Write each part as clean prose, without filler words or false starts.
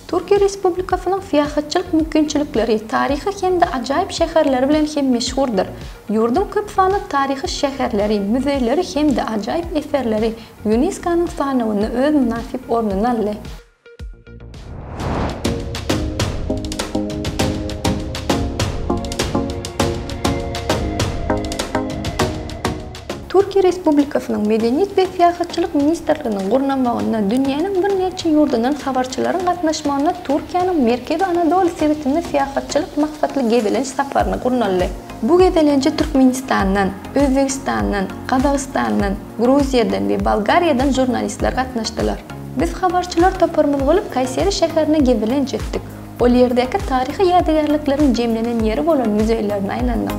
Türkiýe Respublikasynyň syýahatçylyk mümkinçilikleri taryhy hem-de ajaýyp şäherleri bilen hem meşhurdyr. Ýurduň köp sanly taryhy şäherleri, müzeýleri hem-de ajaýyp eserleri Ýunesko-nyň sanawynda öz mynasyp ornuny aldy. Türkiýe Respublikasynyň Medeniýet we syýahatçylyk ministrliginiň gurnamagynda dünýäniň birnäçe ýurdundan habarçylaryň gatnaşmagynda Türkiýäniň Merkezi Anadoly sebitinde syýahatçylyk maksatly gezelenç saparyny gurnaldy. Bu gezelenje Türkmenistandan, Özbegistandan, Gazagystandan, Gruziýadan we Bolgariýadan žurnalistler gatnaşdylar. Biz habarçylar toparymyz bolup Kaýseri şäherine gezelenç etdik. Ol ýerdäki taryhy ýadygärlikleriň jemlenen ýeri bolan müzeýlerine aýlandyk.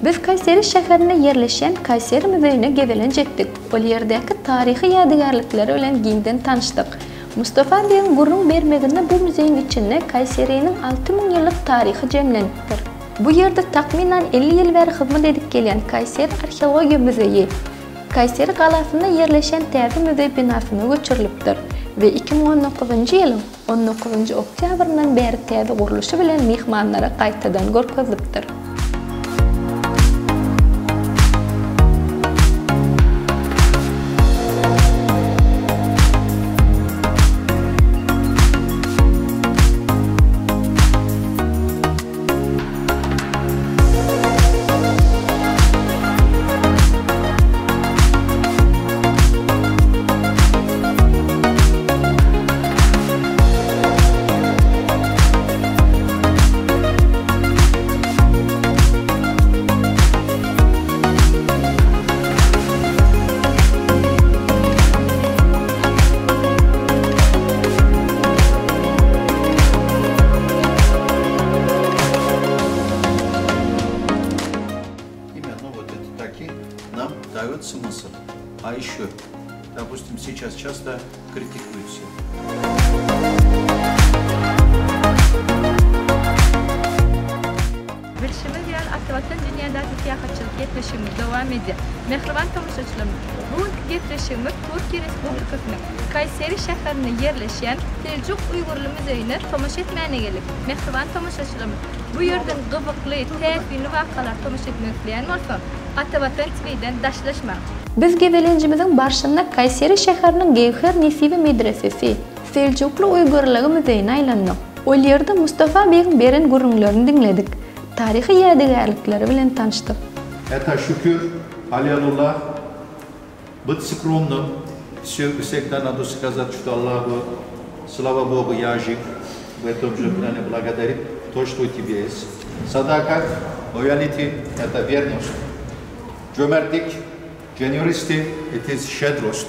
Biz Kaýseri şäherinde ýerleşýän Kaýseri muzeýine gezelenç etdik. Ol ýerdäki taryhy ýadygärlikleri bilen giňden tanyşdyk. Mustafa begiň gürrüň bermeginde bu muzeýiň içinde Kaýseriniň 6000 ýyllyk taryhy jemlenipdir. Bu ýerde takmynan 50 ýyl bäri hyzmat edip gelýän Kaýseri arheologiýa muzeýi, Kaýseri galasynda ýerleşen täze muzeý binasyna göçürilipdir we 2019-njy ýylyň on dokuzynjy oktýabryndan bäri täze gurluşy bilen myhmanlara gaýtadan görkezilipdir. Именно вот это таки нам дает смысл. А еще, допустим, сейчас часто критикуют все. Bilşimiz ýaly, Atavatan dünýädäki syýahatçylyk gepleşigimiz dowam edýär. Mähriban tomaşaçylarymyz, bu günki gepleşigimiz Türkiýe Respublikasynyň Kaýseri şäherinde ýerleşýän Seljuk uýgurly muzeýine tomaşa etmäne geldik. Mähriban tomaşaçylarymyz, bu ýerden gyzykly, täsinli wakalara tomaşa etmek isleýän bolsa, Atavatan TV-den daşlaşmaň! Biz gezelenjimiziň barşynda Kaýseri şäheriniň Gewher Nesibe medresesi, Seljukly uýgurlygy muzeýine aýlandyk. Ol ýerde Mustafa begiň beren gürrüňlerini diňledik, taryhy ýadygärlikleri bilen tanyşdyk. Это şükür, Alelula, Быть скромным, всегда надо сказать, что Аллаху, слава Богу, я жив. В этом же плане благодарить то, что у тебя есть. Садака, loyalty, это верность. Cömertlik, generosity, it is щедрость.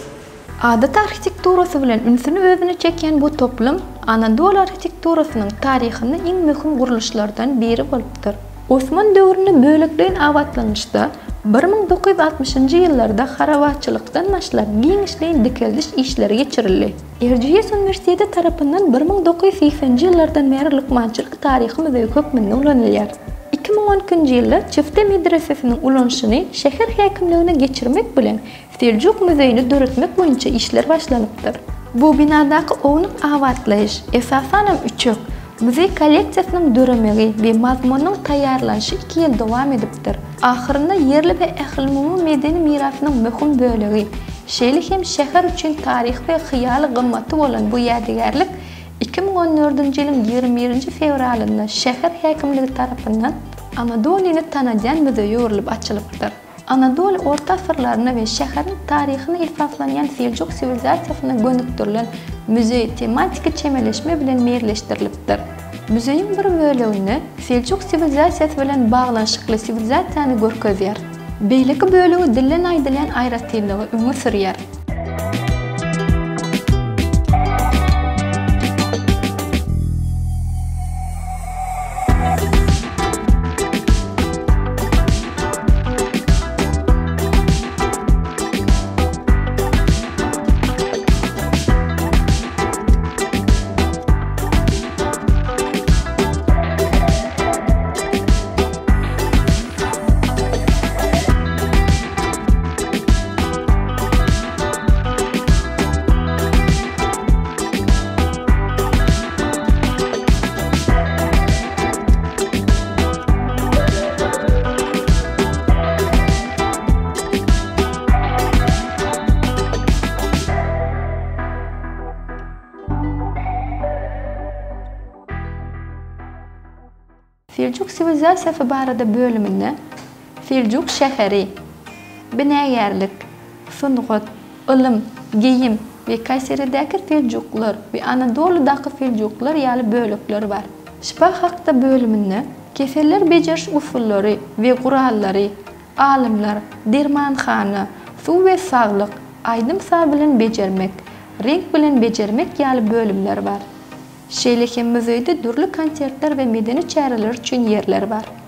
Adaty arhitekturasy bilen ünsüni özüne çekýän bu toplum Anadoly arhitekturasynyň taryhynda iň möhüm gurluşlardan biri bolupdyr. Osman döwründe bölekleýin abatlanyşda, 1960-njy ýyllarda harabaçylykdan başlap giňişleýin dikeldiş işleri geçirildi. Erjiýes uniwersiteti tarapyndan 1980-nji ýyllardan bäri lukmançylyk taryhy muzeýi hökmünde ulanylýar. 2012-nji ýylda Çifte medresesiniň ulanyşyny şäher häkimligine geçirmek bilen Seljuk muzeýini döretmek boýunça işler başlanypdyr. Bu binadaky ownuk abatlaýyş, esasanam üçek, muzeý kolleksiýasynyň döremegi we mazmunynyň taýýarlanyşy iki ýyl dowam edipdir. Ahyrynda ýerli we ählumumy medeni mirasynyň möhüm bölegi, şeýle hem şäher üçin taryhy we hyýaly gymmaty bolan bu ýadygärlik 2014-nji ýylyň 21-nji fewralynda şäher häkimligi tarapyndan Anadolyny tanadýan muzeýe öwrülip açylypdyr. Anadoly orta asyrlaryna we şäheriň taryhyna esaslanýan seljuk siwilizasiýasyna gönükdirilen muzeý tematiki çemeleşme bilen meýilleşdirilipdir. Muzeýiň bir böleginde seljuk siwilizasiýasy bilen baglanyşykly siwilizasiýany görkezýär. Beýleki bölegi dilden aýdylýan aýratynlygy öňe sürýär. Seljuk siwilizasiýasy barada bölüminde Seljuk şäheri, binagärlik, sungat, ylym, geýim we Kaýseridäki seljuklar we Anadolydaky seljuklar ýaly bölekler bar. Şypa hakda bölüminde keseller bejeriş usullary we gurallary, alymlar, dermanhana, suw we saglyk, aýdym-saz bilen bejermek, reňk bilen bejermek ýaly bölümler bar. Şeýle hem muzeýde dürli konsertler we medeni çäreler üçin ýerler bar.